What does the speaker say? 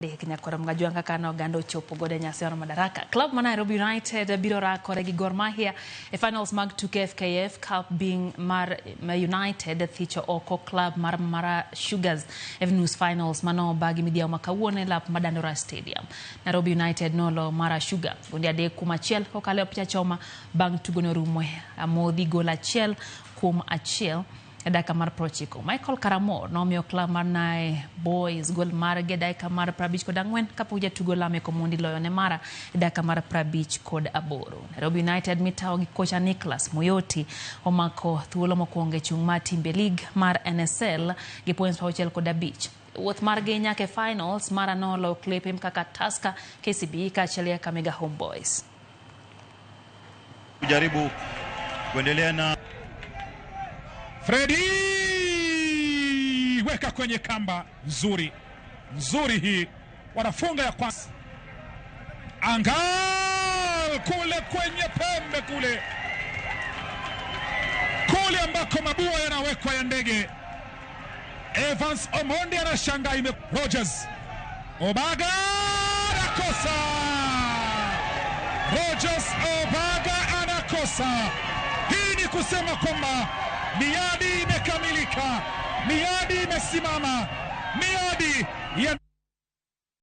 Nyakwar Mgajwang' kaka ne oganda ochopo godo e nyasi mar Madaraka. Club ma Nairobi United biro rakore gi Gor Mahia e finals mag tuke FKF Cup being mar United thicho oko club mar Mara Sugars e nus finals mano obagi midhiambo ma kawuono e lap ma Dandora Stadium. Nairobi United nolo Mara Sugar gonde 3-1 kokalo e opich achoma bang' tugo norumo amodhi gol 1-1 e dakika mar 90. Michael Karamo nomiyo club mar Nai Boys gol margi e dakika mar 54 kapok jatugo Lameck Omondi loyo ne Mara e dakika mar 58. Nairobi United mitawo gi kocha Nicholas Muyoti omako thuolo mokwongo e chung' mar timbe league mar NSL gi points 65. Wuoth margi nyaka e finals Mara nolo klepe kaka Tusker, KCB kaachiel gi Kakamega Homeboys. Kujaribu kuendelea na Fredi weka kwenye kamba nzuri nzuri, hii wanafunga ya kwanza, angal kule kwenye pembe kule kule ambako mabua yanawekwa ya ndege. Evans Omondi anashangaa ime Rogers Obaga anakosa, Rogers Obaga anakosa. Hii ni kusema kwamba miadi imekamilika, miadi imesimama, miadi ya